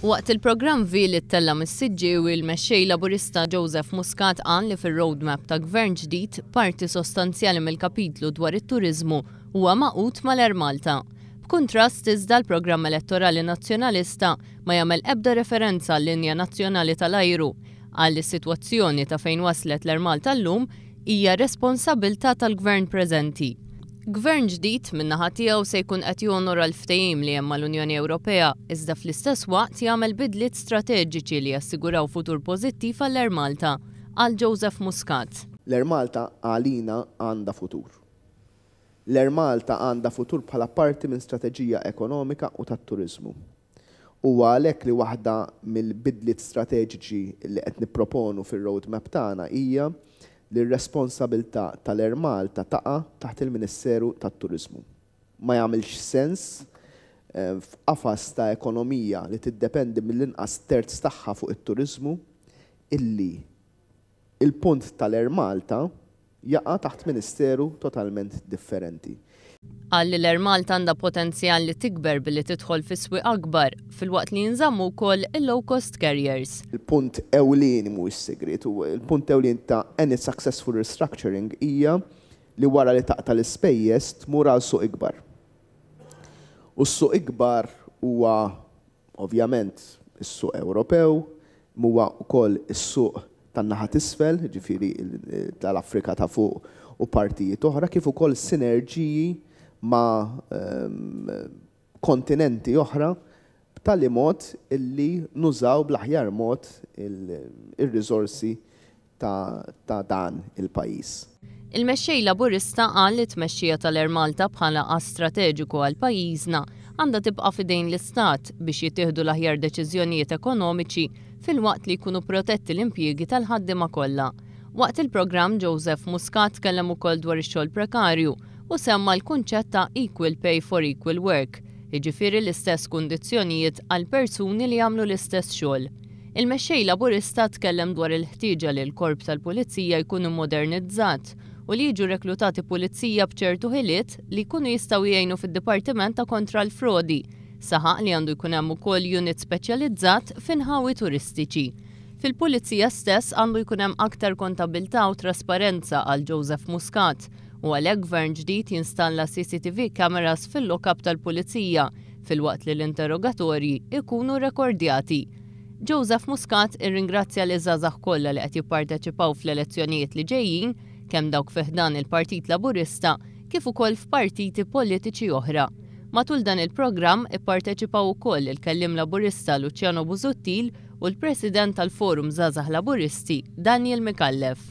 Waqt il-programm Vi li ttella' mis-Siġġiewi, il-Mexxej Laburista Joseph Muscat qal li fir-roadmap ta' Gvern ġdid, parti sostanzjali mill-kapitlu dwar it-turiżmu huwa magħqud mal-Air Malta. B'kuntrast, iżda, l-programm elettorali Nazzjonalista ma jagħmel ebda referenza għal-linja nazzjonali tal-ajru. Qal li s-sitwazzjoni ta' fejn waslet l-Air Malta llum hija responsabbiltà tal-Gvern preżenti. Gvern ġdid, min-naħa tiegħu, se jkun qed jonora l-ftehim li hemm mal-Unjoni Ewropea, iżda fl-istess waqt jagħmel bidliet strateġiċi li jassiguraw futur pożittiv għall-Air Malta, qal Joseph Muscat. L-Air Malta għalina għandha futur. L-Air Malta għandha futur bħala parti minn strateġija ekonomika u tat-turiżmu. Huwa għalhekk li waħda mill-bidliet strateġiċi li qed nipproponu fir-roadmap tagħna hija li r-responsabilità tal-Air Malta taqa' taħt il-Ministeru tat-Turiżmu. Ma jagħmilx sens f'qafas ta' ekonomija li tiddependi mill-inqas terz tagħha fuq it-turiżmu illi Il-punt tal-Air Malta jaqa' taħt ministeru totalment differenti. Qal li l-Air Malta għandha potenzjal li tikber billi tidħol fi swieq akbar, filwaqt li jinżammu wkoll il-low cost carriers. Il-punt ewlieni mhuwiex sigriet, u il-punt ewlieni ta' any successful restructuring hija li wara li taqta' l-ispejjeż tmur għal suq ikbar. U s-suq ikbar huwa Ovvjament is-suq Ewropew, imma huwa wkoll is-suq tan-naħa t'isfel, jiġifieri tal-Afrika ta' fuq u partijiet oħra, kif ukoll sinerġiji ma' kontinenti oħra b'tali mod illi nużaw bl-aħjar mod ir-riżorsi ta' dan il-pajjiż. Il-Mexxej Laburista qal li t-tmexxija tal-Air Malta bħala ass strateġiku għal pajjiżna għandha tibqa' f'idejn l-Istat biex jittieħdu l-aħjar deċiżjonijiet ekonomiċi filwaqt li jkunu protetti l-impjiegi tal-ħaddiema kollha. Waqt il-programm Joseph Muscat tkellem ukoll dwar ix-xogħol prekarju u semma l-kunċett ta' equal pay for equal work, jiġifieri l-istess kundizzjonijiet għal persuni li jagħmlu l-istess xogħol. Il-Mexxej Laburista tkellem dwar il-ħtieġa li l-Korp tal-Pulizija jkun immodernizzat u li jiġu reklutati pulizija b'ċertu ħiliet li jkunu jistgħu jgħinu fid-Dipartiment ta' Kontra l-Frodi. Saħaq li għandu jkun hemm ukoll unit speċjalizzat f'inħawi turistiċi. Fil-Pulizija stess għandu jkun hemm aktar kontabilità u trasparenza, qal Joseph Muscat, u għalhekk Gvern ġdid jinstalla CCTV cameras fil-lock-up tal-Pulizija filwaqt li l-interrogatorji jkunu rekordjati. Joseph Muscat irringrazzja liż-żgħażagħ kollha li qed jipparteċipaw fl-elezzjonijiet li ġejjin, kemm dawk fi ħdan il-Partit Laburista kif ukoll f'partiti politiċi oħra. Matul dan il-programm ipparteċipaw ukoll il-Kelliem Laburista Luciano Busuttil u l-President tal-Forum Żgħażagħ Laburisti Daniel Micallef.